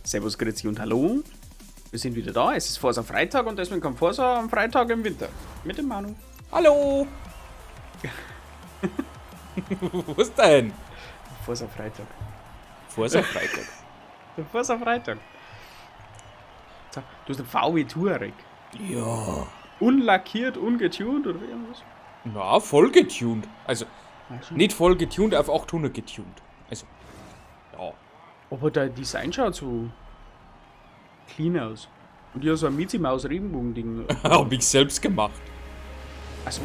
Servus, Grüezi und Hallo. Wir sind wieder da. Es ist Forsa Freitag und deswegen kommt Forsa am Freitag im Winter. Mit dem Manu. Hallo! Was denn? Forsa Freitag. Forsa Freitag. Forsa Freitag. So, du hast einen VW Touareg. Ja. Unlackiert, ungetuned oder irgendwas? Na, voll getuned. Also, nicht voll getuned, auf 800 getuned. Also, ja. Aber der Design schaut so clean aus. Und ich habe so ein Mickey Maus Regenbogen-Ding. Hab ich selbst gemacht. Achso.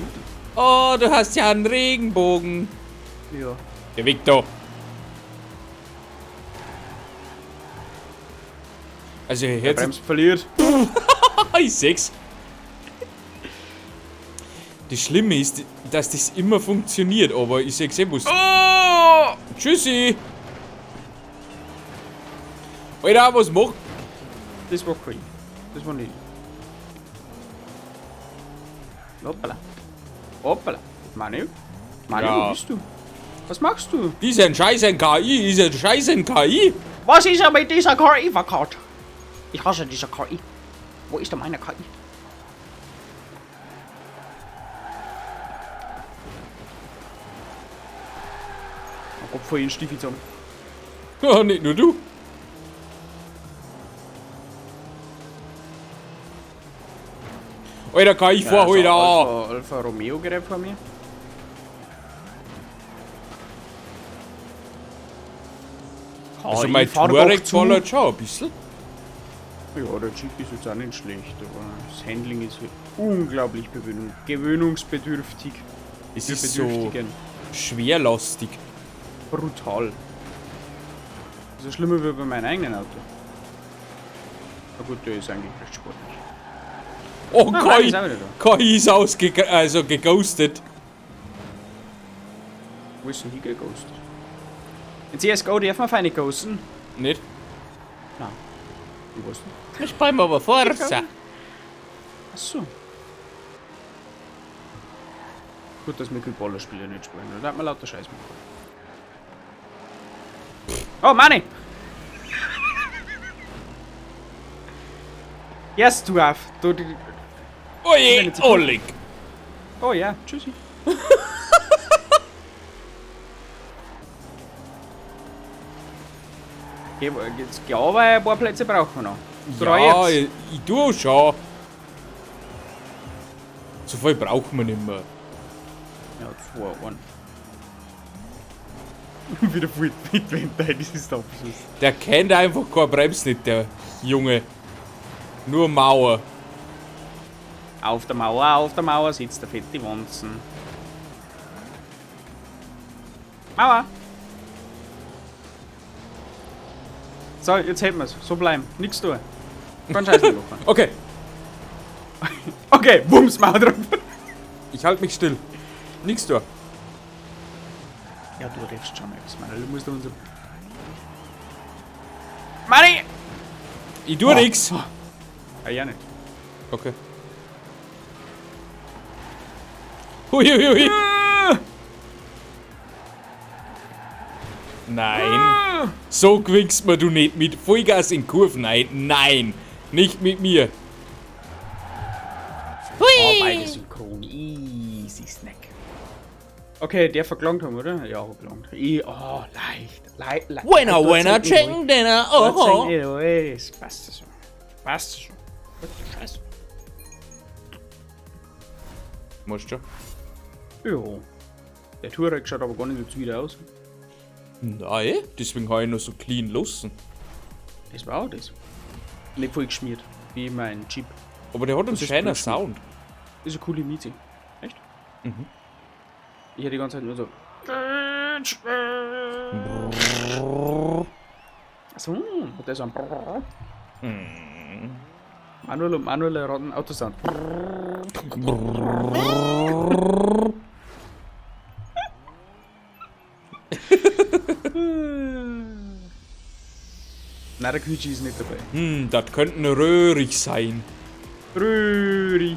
Oh, du hast ja einen Regenbogen. Ja. Der Victor. Also, Der Bremse verliert. Ich seh's. Das Schlimme ist, dass das immer funktioniert, aber ich seh's eh, was. Oh! Tschüssi! Alter, was macht? Das war cool. Das war nicht. Hoppala. Hoppala. Manu? Manu, Ja. wo bist du? Was machst du? Dieser Scheiß ein KI, dieser Scheiß ein KI! Was ist er mit dieser KI verkauft? Ich hasse diese KI. Wo ist denn meine KI? Oh Gott, vorhin Stiefel zusammen. Ja, nicht nur du. Alter, KI, fahr also heute an! Alfa Romeo gerät vor mir. Also mein Touareg ballert schon ein bisschen. Ja, der Jeep ist jetzt auch nicht schlecht, aber das Handling ist unglaublich gewöhnungsbedürftig. Es ist so schwerlastig. Brutal. Das ist ja schlimmer wie bei meinem eigenen Auto. Na gut, der ist eigentlich recht sportlich. Oh, Ah, nein, KI, ist auch wieder da. KI ist also geghostet. Wo ist denn die geghostet? In CSGO darf man feine ghosten. Nicht? Nein. Wo ist denn? Ich beim aber Forza. Achso. Gut, dass wir Ballerspiele nicht spielen. Da hat man lauter Scheiß machen. Oh, Manni! Yes, du auf. Du, die, Oje, Oleg. oh ja, tschüssi. Okay, jetzt glaube ich, ein paar Plätze brauchen wir noch. Drei Ja, jetzt. ich tue schon. So viel brauchen wir nicht mehr. Ja, 2, 1. Wieder voll mit das ist der Abschluss. Der kennt einfach keine Bremse nicht, der Junge. Nur Mauer. Auf der Mauer sitzt der fette Wanzen. Mauer! So, jetzt hätten wir's. So bleiben. Nix tun. Keinen Scheiß mehr machen. Okay, Okay, Wumms, Mauer drauf. ich halte mich still. Nix da. Ja, du darfst schon etwas, Mann. Du musst da unser. Manni! Ich tue Oh. nix. Ah, ja nicht. Okay. Hui, hui, hui. Nein. So gewinnst mir du nicht mit Vollgas in Kurven ein. Nein. Nicht mit mir. Oh, beide synchron. Easy Snack. Okay, der vergelangt haben, oder? Ja, vergelangt. Oh, leicht. Leicht, leicht. Winner, winner, chicken dinner. Oh. Oh. Passt schon. Passt schon. Scheiße. Musst schon. Jo. Der Touareg schaut aber gar nicht so zuwider aus. Nein, deswegen habe ich noch so clean lassen. Das war auch das. Nicht voll geschmiert, wie mein Jeep. Aber der hat einen schönen Blutschmied. Sound. Ist eine coole Miete. Echt? Mhm. Ich hätte die ganze Zeit nur so. Achso, hat der so ein. Manuel und Manuel erraten Autosound. Nein, der Quietschi ist nicht dabei. Hm, das könnten röhrig sein. Röhrig.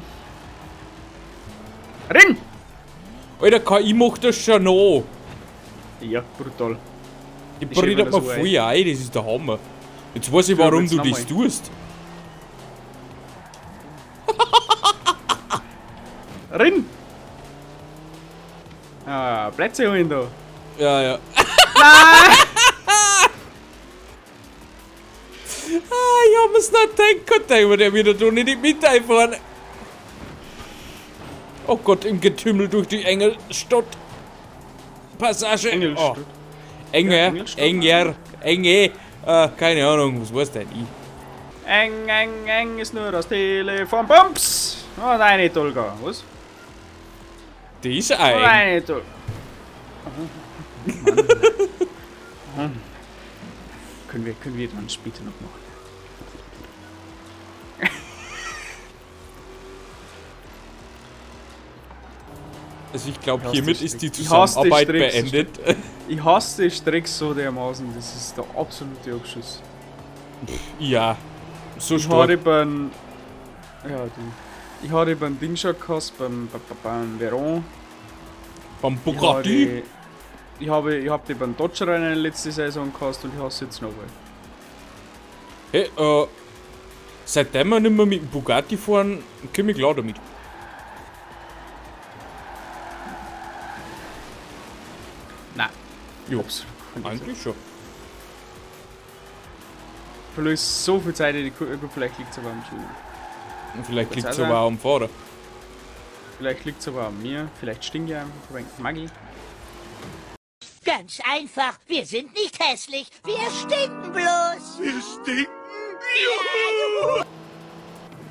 Renn! Alter, KI macht das schon noch. Ja, brutal. Die Die schälen brütet das mir so voll ein, das ist der Hammer. Jetzt weiß ich, Ja, warum jetzt du nochmal. das tust. Rinn! Ah, Plätze holen da. Ja, ja. Ah, ich hab mir's nicht gedacht, der wird ja wieder da nicht in die Mitte einfahren. Oh Gott, im Getümmel durch die Engelstadt. Passage. Engelstadt. Oh. Enger, Ja, Engelstadt. enger, enge. Keine Ahnung, was weiß denn ich? Eng, eng, eng ist nur das Telefon. Bums! Oh, deine Tolga. Was? Die ist ein. Deine Tolga. Oh, Mann. Können wir dann später noch machen. Also ich glaube, Ich hasse hiermit die ist die Stricks. Ich hasse die Zusammenarbeit Stricks. beendet. Ich hasse die Strecks so dermaßen. Das ist der absolute Abschuss. Ja, so Ich habe stark. beim. Ja, du. Ich habe beim Ding schon gehasst, beim Veron. Beim Ich Bugatti. habe, ich hab die beim Dodge Rennen letzte Saison gehasst und ich hasse jetzt nochmal. Hey, seitdem wir nicht mehr mit dem Bugatti fahren, komm ich klar damit. Nein. Jo, Absolut. eigentlich schon. Verlöst so viel Zeit in die Kurve. Gut, vielleicht liegt es aber am Tuner. Und vielleicht Kann's liegt's auch aber auch am Fahrer. Vielleicht liegt es aber an mir. Vielleicht stinke ich einfach ein wenig Maggi. Ganz einfach, wir sind nicht hässlich, wir stinken bloß. Wir stinken?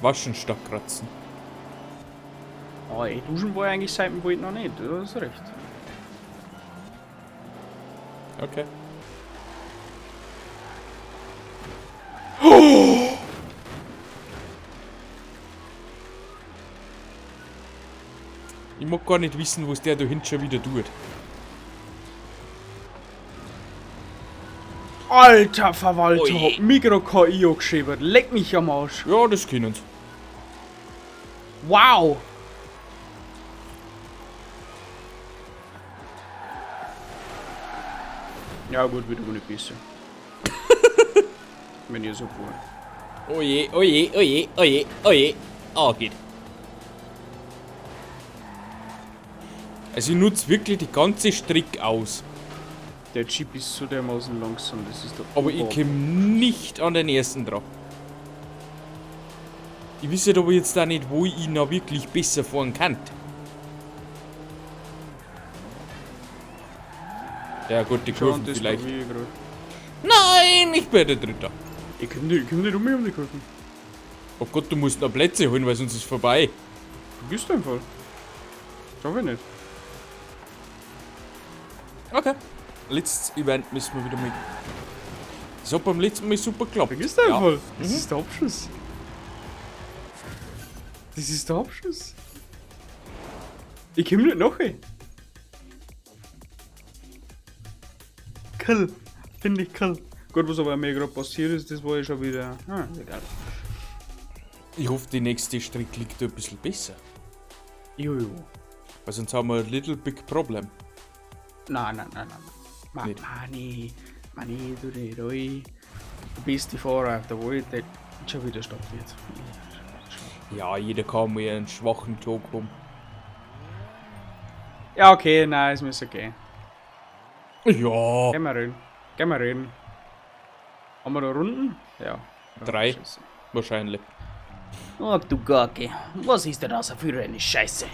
Waschen statt kratzen. Oh, ey, duschen war ich eigentlich seit dem Wald noch nicht. Du hast recht. Okay. Ich mag gar nicht wissen, was der da hinten schon wieder tut. Alter Verwalter, Ui. hab Mikro-KI angeschrieben. Leck mich am Arsch. Ja, das können sie. Wow! Ja gut, wird aber nicht besser. Wenn ihr so wollt. Oje, oje, oje, oje, oje. Ah, geht. Also ich nutze wirklich die ganze Strecke aus. Der Jeep ist so dermaßen langsam, das ist der Aber ich Ober- komme nicht an den ersten dran. Ich weiß halt aber jetzt auch nicht, wo ich ihn noch wirklich besser fahren kann. Ja gut, die Schon, Kurven das vielleicht. probier ich grad. Nein, ich bin der Dritter. Ich komm nicht um die Kurven. Oh Gott, du musst noch Plätze holen, weil sonst ist es vorbei. Vergiss den Fall. Schaff ich nicht. Okay. Letztes Event müssen wir wieder mit. Das hat beim letzten Mal super geklappt. Vergiss den Ja. Fall. Das ist der Abschuss. Das ist der Abschuss. Ich komm nicht nach. Ey. Kill. Finde ich kill. Gut, was aber mir gerade passiert ist, das war ja schon wieder. Ah, ist egal. Ich hoffe, die nächste Strecke liegt ein bisschen besser. Jojo. Weil sonst haben wir ein little big problem. Nein, nein, nein, nein. Nicht. Mani, Mani, du nicht, oi. Der beste Fahrer auf der Welt, der schon wieder stoppt wird. Ja, jeder kann mal einen schwachen Tag haben. Ja, okay, nein, ist mir okay. Ja. Gehen wir rein. Gehen wir rein. Haben wir da Runden? Ja. Drei. Scheiße. Wahrscheinlich. Oh, du Gacke. Was ist denn das für eine Scheiße?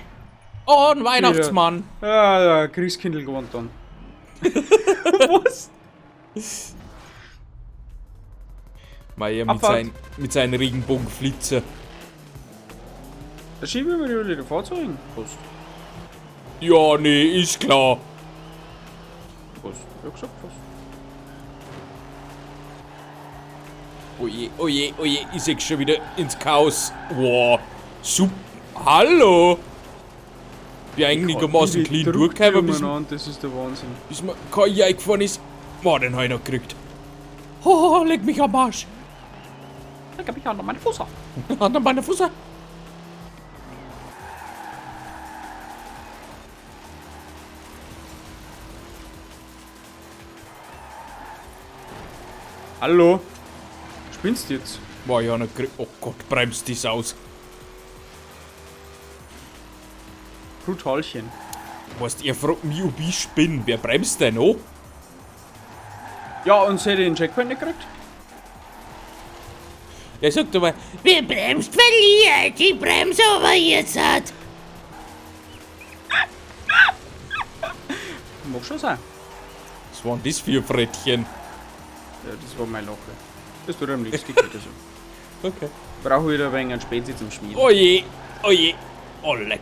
Oh, ein Weihnachtsmann. Ja, ja, Christkindl gewonnen dann. Was? Meier Abfahrt. mit seinen Regenbogenflitzer. Da schieben wir die die Fahrzeuge. Prost. Ja, nee, ist klar. Prost. Ich hab gesagt, Prost. Oje, oje, oje, ich seh schon wieder ins Chaos. Wow, super. Hallo! Bin einigermaßen clean durchgekommen, Das ist der Wahnsinn. bis mir KI eingefahren ist. Boah, den hab ich noch gekriegt. Oh, leg mich am Arsch. Leck mich an meine Fuß. An meine Fuß. Hallo? Spinnst du jetzt? Boah, ja, noch krieg. Oh Gott, bremst das aus. Brutalchen. Weißt, ihr fragt mich, ob ich spinne. Wer bremst denn noch? Ja, und sie hätte den Checkpoint nicht gekriegt? Er sagt aber, Wer bremst, verliert. Die Bremse aber jetzt hat. Mag schon sein. was waren das für Frettchen? Ja, das war mein Lache. Das tut einem nichts, die geht also. Okay. Brauche wieder ein wenig einen Spezi zum Schmieden. Oh je, oh je, oh leck.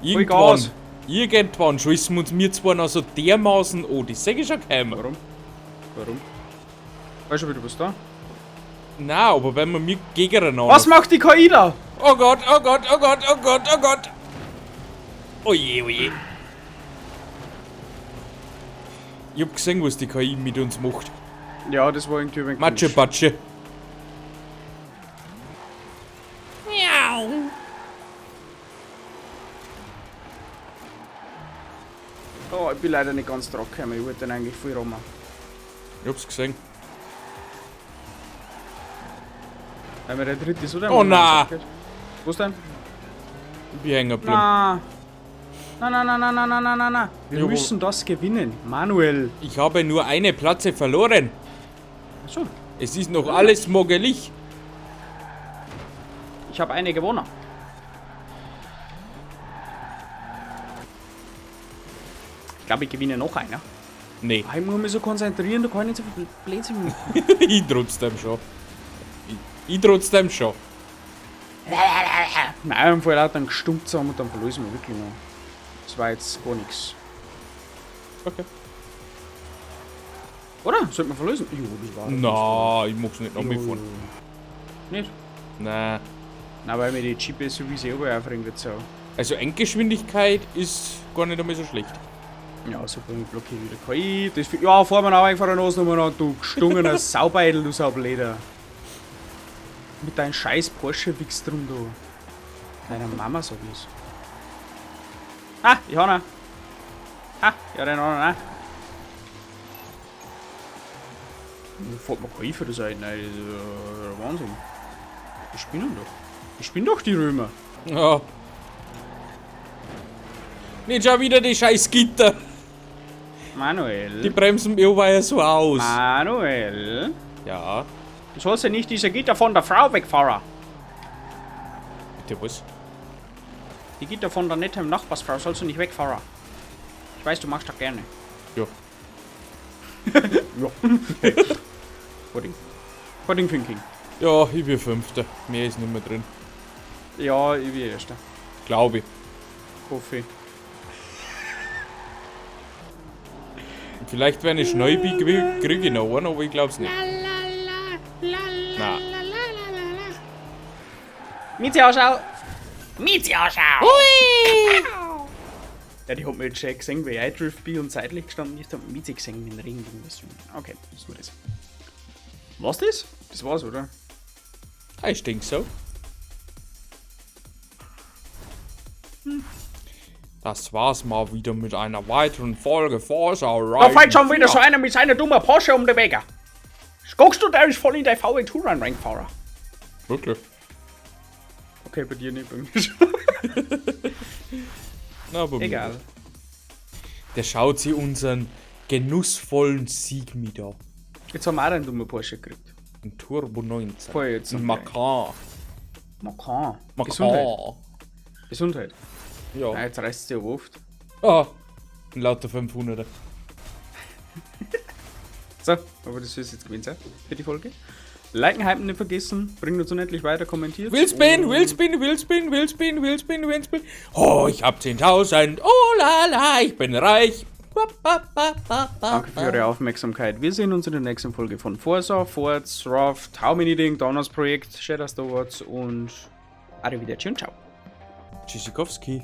Irgendwann, Gas. irgendwann schießen wir uns mir zwar noch so dermaßen an, das sag ich schon keinem. Warum? Warum? Weißt du wieder was da? Nein, aber wenn wir mir gegeneinander. Was macht die KI da? Oh Gott, oh Gott, oh Gott, oh Gott, oh Gott. Oh je, oh je. Ich hab gesehen, was die KI mit uns macht. Ja, das war irgendwie ein wenig Matsche, komisch. Patsche. Miau. Oh, ich bin leider nicht ganz drauf gekommen. Ich wollte den eigentlich voll rammen. Ich hab's gesehen. Weil mir der dritte so der Oh, na. Wo ist denn? Ich bin hängen geblieben. Na. Na, na, na, na, na, na, na, na, na. Wir Ja, aber- müssen das gewinnen. Manuel. Ich habe nur eine Platze verloren. Achso, Es ist noch alles möglich. ich habe eine gewonnen. Ich glaube, ich gewinne noch einer. Nee, Ah, ich muss mich so konzentrieren, da kann ich nicht so viel Blödsinn machen. ich trotzdem schon. Ich trotzdem schon. Nein, im Fall auch dann gestunkt haben und dann verlösen wir wirklich noch. Das war jetzt gar nichts. Okay. Oder? Sollte man verlösen? Jo, das war. Na, ich mag's nicht noch mitfahren. Nicht? Nein. Nein, weil mir die Jeep SUV selber aufregen wird so. Also Endgeschwindigkeit ist gar nicht einmal so schlecht. Ja, super, ich blockiere wieder KI. Das, ja, fahr mir noch einfach eine Nosnummer an, du gestungener Saubeidel, du Saubleder. Mit deinem scheiß Porsche wichst drum, du. Deiner Mama sag ich's. Ah, ich hab ihn. Ah, ja, den anderen auch. Fährt man KI für das Seite? Nein, das ist Wahnsinn. Die spinnen doch. Die spinnen doch, die Römer. Ja. Nicht schon wieder die scheiß Gitter. Manuel. Die bremsen mir aber ja so aus. Manuel. Ja. Du sollst ja nicht diese Gitter von der Frau wegfahren. Bitte was? Die Gitter von der netten Nachbarsfrau sollst du nicht wegfahren. Ich weiß, du machst das gerne. Ja. Ja. Pudding. Pudding Thinking. Ja, ich bin Fünfter. Mehr ist nicht mehr drin. Ja, ich bin Erster. Glaube ich. Hoffe ich. Vielleicht, wenn ich schnell bin, kriege ich noch einen, aber ich glaub's nicht. Na. Miezi-Ausschau! Miezi-Ausschau! Ui. Ja, die hat mir jetzt schon gesehen, wie ich Drift bin und seitlich gestanden ist, hat Miezi gesehen mit dem Ring. Okay, das war das. War's das? Das war's, oder? Ich denke so. Das war's mal wieder mit einer weiteren Folge Forza Horizon. Da fällt schon wieder so einer mit seiner dummen Porsche um den Weg. Guckst du, der ist voll in dein VW Touran reingefahren. Wirklich? Okay, bei dir nicht, bei mir schon. Na, aber Egal. mir. Der schaut sich unseren genussvollen Sieg mit an. Jetzt haben wir auch einen dummen Porsche gekriegt. Ein Turbo 19. Voll jetzt, Ein okay. Macan. Macan. Macan. Gesundheit. Gesundheit. Ja. Ah, jetzt reißt es dir oft. Ah, ein lauter 500er. So, aber das ist jetzt gewesen sein für die Folge. Liken, hypen nicht vergessen, bringt uns unendlich weiter, kommentiert. Wheelspin, Wheelspin, Wheelspin, Wheelspin, Wheelspin, Wheelspin. Oh, ich hab 10.000. Oh la la, ich bin reich. Ba, ba, ba, ba, ba, Danke für eure Aufmerksamkeit. Wir sehen uns in der nächsten Folge von Forza, Forza, Raft, How Many Ding, Donners Projekt, Shadow Star Wars und Arrivederci und ciao. Tschüssikowski.